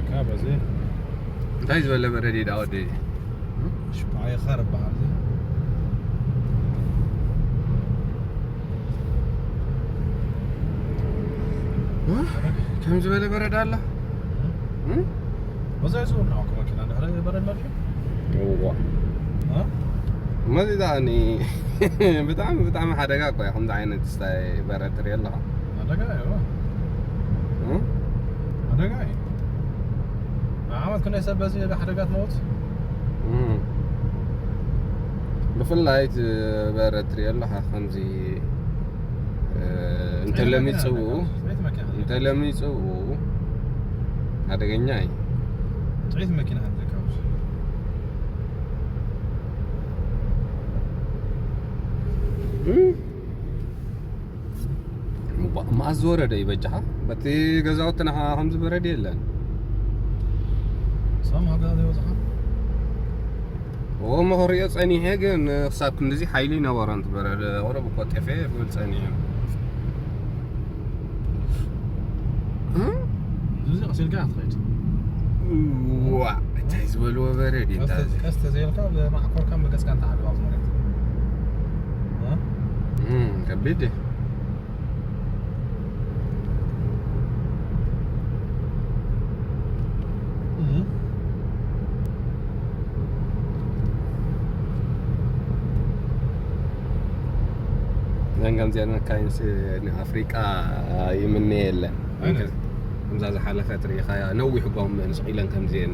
ካበዚ እንታይ ዝበለ በረድ እዩ ዳ ወዲ? ሽፓይኸር በሃል። ከም ዝበለ በረድ ኣላ። በዛ ይዞር ነው ከመኪና እንድሕር በረድ መሪሑ። እዋ። መዚ ዳኒ ብጣዕሚ ብጣዕሚ ሓደጋ እኮ እዩ ከምዚ ዓይነት ስታይ በረድ ትርኢ ኣለኻ። ሓደጋ እዩ። ኣደጋ እዩ። ዓመት ክንደይ ሰብ በዚ ሓደጋ ትመውት? ብፍላይ በረድ ትርኢ ኣለኻ ከምዚ እንተለሚፅኡ እንተለሚፅኡ ሓደገኛ እዩ። ጥዒት መኪና ሃለካ። መኣዝ ዝወረደ እዩ በጃኻ? በቲ ገዛውትና ከምዚ በረድ የለን። ሳም ሃገር ይወፅኻ? ኦ መኸሪኦ ጸኒሐ ግን ክሳብ ክንድዚ ሓይሊ ይነበሮ እንትበረድ ቁሩብ እኮ ጠፍኤ ክብል ጸኒሐ። እዚ ቀሲልካ ኣትኸይድ። ዋ እንታይ ዝበልዎ በረድ እዩ እንዳ እዚ። ቀስ ተዘይልካ ብማዕኮርካ ብገጽካ እንተዓልባ ኣብዚ መሬት። ከቢድ እዩ። ዘን ከምዚኣን መካይንስ ንኣፍሪቃ ይምነ የለን። ከምዛ ዝሓለፈት ርኢኻያ ነዊሕ ጎመን ስቕ ኢለን ከምዚአን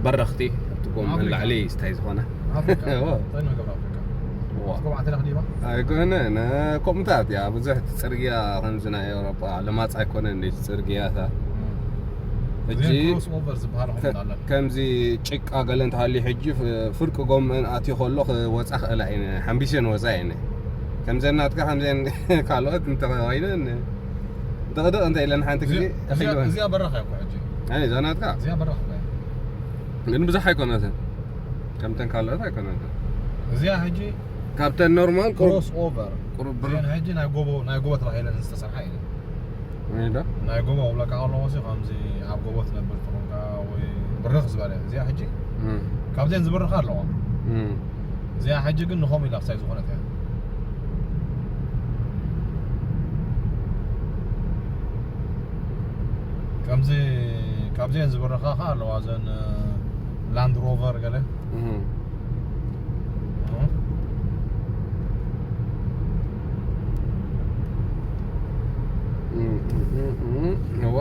በረኽቲ ኣብቲ ጎመን ላዕሊ ስታይ ዝኾነ ኣይኮነ ከምዚ ናይ ኤውሮጳ ልማፅ ኣይኮነን እቲ ፅርግያ ለማፅ ኣይኮነን እቲ ፅርግያታት ሕጂ ከምዚ ጭቃ ገለ እንተሃልዩ ሕጂ ፍርቂ ጎመን ኣትዩ ከሎ ክወፃ ክእላ እየ ሓምቢሰን ወፃ እየ ከምዘን ናትካ ከምዘን ካልኦት እንተኮይነን ደቕደቕ እንተ ኢለን ሓንቲ ግዜ እዚኣ በራኻ እኮ ሕጂ እዛ ናትካ እዚኣ በራኻ ግን ብዙሕ ኣይኮነትን ከምተን ካልኦት ኣይኮነትን እዚኣ ሕጂ ካብተን ኖርማል ክሮስ ኦቨር ቁሩብ ብር እዚኣን ሕጂ ናይ ጎቦ ናይ ጎቦ ተባሂለን ዝተሰርሓ እየን ናይ ጎቦ ውለቃ ኣለዎ ሲ ከምዚ ኣብ ጎቦ ትነብር ትኾንካ ወይ ብርኽ ዝበለ እዚኣ ሕጂ ካብዚአን ዝብርኻ ኣለዋ እዚኣ ሕጂ ግን ንኸም ኢላ ክሳይ ዝኾነት እያ ከምዚ ካብዚአን ዝብርኻ ኸ ኣለዋ እዘን ላንድ ሮቨር ገለ እዋ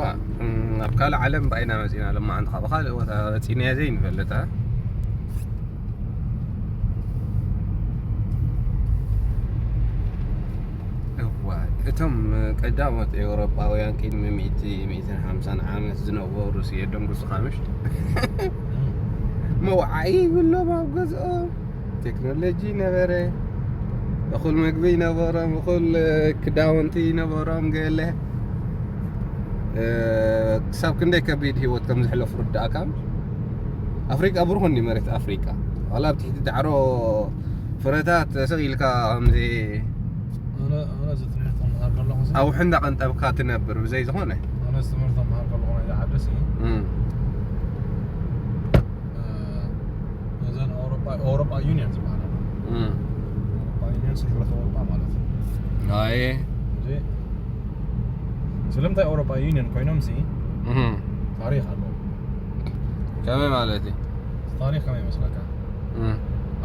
ናብ ካልእ ዓለም ባይና መፂና ለማዓንቲ ካብ ካልእ ቦታ መፂናያ ዘይንፈልጥ እዋ እቶም ቀዳሞት ኤውሮጳውያን ቅድሚ ሚእቲ ሚእትን ሓምሳን ዓመት ዝነበሩ ስየዶም ብዙኻ ምሽ መውዓኢ ይብሎም ኣብ ገዝኦም ቴክኖሎጂ ነበረ እኹል መግቢ ይነበሮም እኹል ክዳውንቲ ይነበሮም ገለ ክሳብ ክንደይ ከቢድ ህይወት ከም ዝሕለፉ ርዳእካ ኣፍሪቃ ብሩኽ እንዲ መሬት ኣፍሪቃ ዋላ ኣብ ትሕቲ ዳዕሮ ፍረታት ስቕ ኢልካ ከምዚ ኣብ ውሒ እንዳቐንጠብካ ትነብር ብዘይ ዝኾነ ኣነስ ትምህርቲ መሃር ከለኹ ናይ ዓደስ እዘን ኣውሮፓ ዩኒየን ዝበሃላ ኣውሮፓ ዩኒየን ስሕረት ኣውሮፓ ማለት እዩ ኣየ ስለምንታይ ኣውሮፓ ዩኒየን ኮይኖም ሲ ታሪክ ኣለዎ ከመይ ማለት እዩ ታሪክ ከመይ ይመስለካ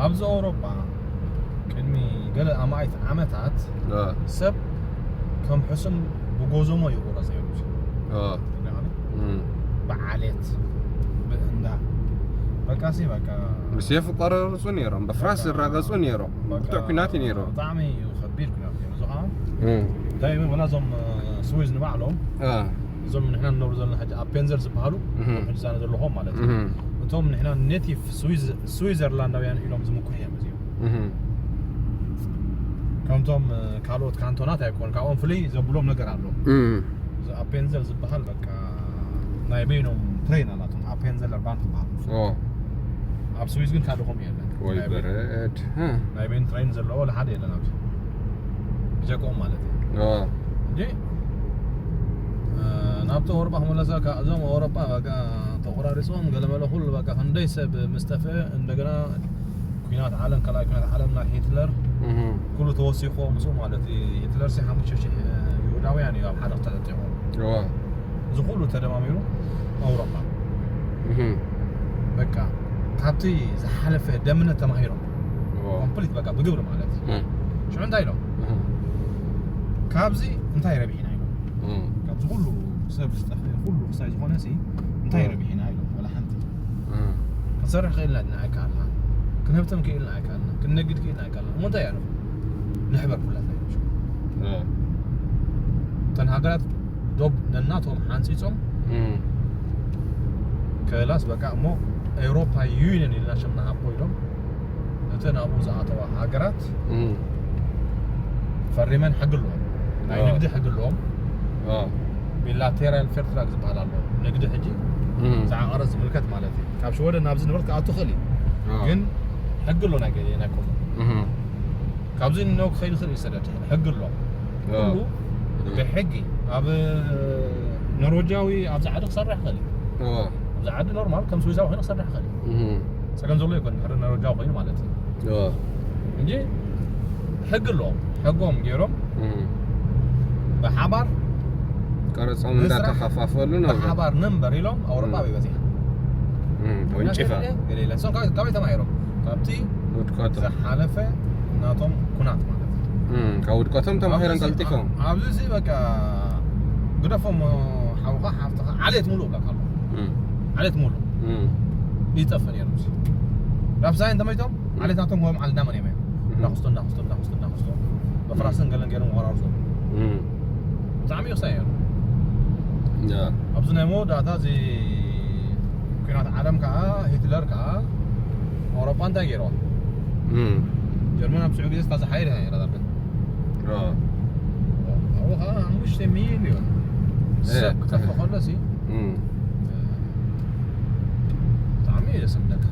ኣብዚ ኣውሮፓ ቅድሚ ገለ ኣማኢት ዓመታት ሰብ ከም ሕሱም ብጎዞሞ ይቁረፅ ነሩ ብዓሌት ብእንዳ በቃ ሲ በቃ ብሴፍ ይቆራረፁ ነይሮም ብፍራስ ዝራገፁ ነይሮም ብርቱዕ ኩናት እዩ ነይሮም ብጣዕሚ ከቢድ ኩናት እዩ እዚ ከዓ እንታይ ይብል ወላ እዞም ስዊዝ ንባዕሎም እዞም ንሕና ንነብሩ ዘለና ሕጂ ኣፔንዘር ዝበሃሉ ሕጂ ዛነ ዘለኹም ማለት እዩ እቶም ንሕና ኔቲቭ ስዊዘርላንዳውያን ኢሎም ዝምኩሑ እዮም እዚኦም ከምቶም ካልኦት ካንቶናት ኣይኮን ካብኦም ፍልይ ዘብሎም ነገር ኣሎ ኣፔንዘር ዝበሃል በቃ ናይ በይኖም ትሬን ኣላቶም ኣፔንዘለር ባንድ ዝበሃል ኣብ ስዊዝ ግን ካልእ ከምኡ የለን ወይ በረድ ናይ በይን ትሬን ዘለዎ ለሓደ የለን ኣብዚ ብጀቆም ማለት እዩ እንጂ ናብቲ ኣውሮጳ ክመለሰካ፣ እዞም ኣውሮጳ በቃ ተቆራሪጾም ገለመለ ኩሉ በቃ ክንደይ ሰብ ምስ ጠፍአ፣ እንደገና ኩናት ዓለም፣ ካልኣይ ኩናት ዓለም ናይ ሂትለር ኩሉ ተወሲኽዎ ምስኡ ማለት እዩ። ሂትለር ሲ ሓሙሽተ ሽሕ ይሁዳውያን እዩ ኣብ ሓደ ክተጠጢቑ። እዚ ኩሉ ተደማሚሩ ኣውሮጳ በቃ ካብቲ ዝሓለፈ ደምነት ተማሂሮም ኮምፕሊት በቃ ብግብሪ ማለት እዩ። ሽዑ እንታይ ኢሎም? ካብዚ እንታይ ረቢሕና ኢሎም? ካብዚ ኩሉ ሰብ ዝጠፍአ ኩሉ ክሳይ ዝኾነ ሲ እንታይ ረቢሕና ኢሎም? ወላ ሓንቲ። ክንሰርሕ ክኢልና ድና ኣይከኣልና፣ ክንህብተም ክኢልና ኣይከኣልና፣ ክንነግድ ክኢልና ኣይከኣልና። እሞ እንታይ ያለኹ? ንሕበር ኩላትና ኢሎም። እተን ሃገራት ዶብ ነናቶም ሓንፂፆም ከላስ በቃ እሞ ኤውሮፓ ዩኒየን ኢልና ሽም ንሃቦ ኢሎም እተን ኣብኡ ዝኣተዋ ሃገራት ፈሪመን ሕጊ ኣለዎም። ናይ ንግዲ ሕጊ ኣለዎም። ቢላቴራል ፌር ትራክ ዝበሃል ኣሎ። ንግዲ ሕጂ ዝዓቐረ ዝምልከት ማለት እዩ። ካብ ሽወደን ናብዚ ንብረት ክኣቱ ክእል እዩ። ግን ሕጊ ኣሎ ናይ ገ-፣ ናይ ኮሞ። ካብዚ ንነው ክኸይድ ይኽእል እዩ ሰደድ። ሕጊ ኣሎ። ኩሉ ብሕጊ ኣብ ኖርወጃዊ ኣብዚ ዓዲ ክሰርሕ ይኽእል እዩ። ኣብዚ ዓዲ ኖርማል ከም ስዊዛዊ ኮይኑ ክሰርሕ ይኽእል እዩ። ጸገም ዘሎ ይኮን ድሕሪ ኖርወጃዊ ኮይኑ ማለት እዩ። እንጂ ሕጊ ኣለዎም። ሕጎም ገይሮም ብሓባር ቀረጾም እንዳተኸፋፈሉ ነብሩ። ብሓባር ነንበር ኢሎም ኣውሮጳ በይ በጺሓ። ወንጭፋ። ገለ የለን። እሶም ካበይ፣ ካበይ ተማሂሮም? ካብቲ ውድቀቶም። ዝሓለፈ ናቶም ኩናት ማለት እዩ። ካብ ውድቀቶም ተማሂሮም ቀልጢፎም። ኣብዚ እዚ በቃ ግደፎም ሓውኻ ሓፍትኻ ዓሌት ሙሉእ ብለካ ኣሎ። ዓሌት ሙሉእ ይጠፍእ ነይሩ። ራብሳይ እንተመይቶም ዓሌት ናቶም ወም ዓል እንዳመን እዮም። እንዳክስቶ፣ እንዳክስቶ፣ እንዳክስቶ፣ እንዳክስቶ። በፍራስን ገለን ገይሮም ወራርሶም። ብጣዕሚ እዩ ክሳይ ነይሩ። ኣብዚ ናይ መወዳእታ እዚ ኩናት ዓለም ከዓ ሂትለር ከዓ ኣውሮጳ እንታይ ገይርዋ? ጀርመን ኣብ ስዑ ግዜ ስታ ዝሓየለ ነይራ ዛበት። ኣብኡ ከዓ ሓሙሽተ ሚልዮን ሰብ ክጠፍእ ከሎ ሲ ብጣዕሚ እዩ ዘሰምደካ።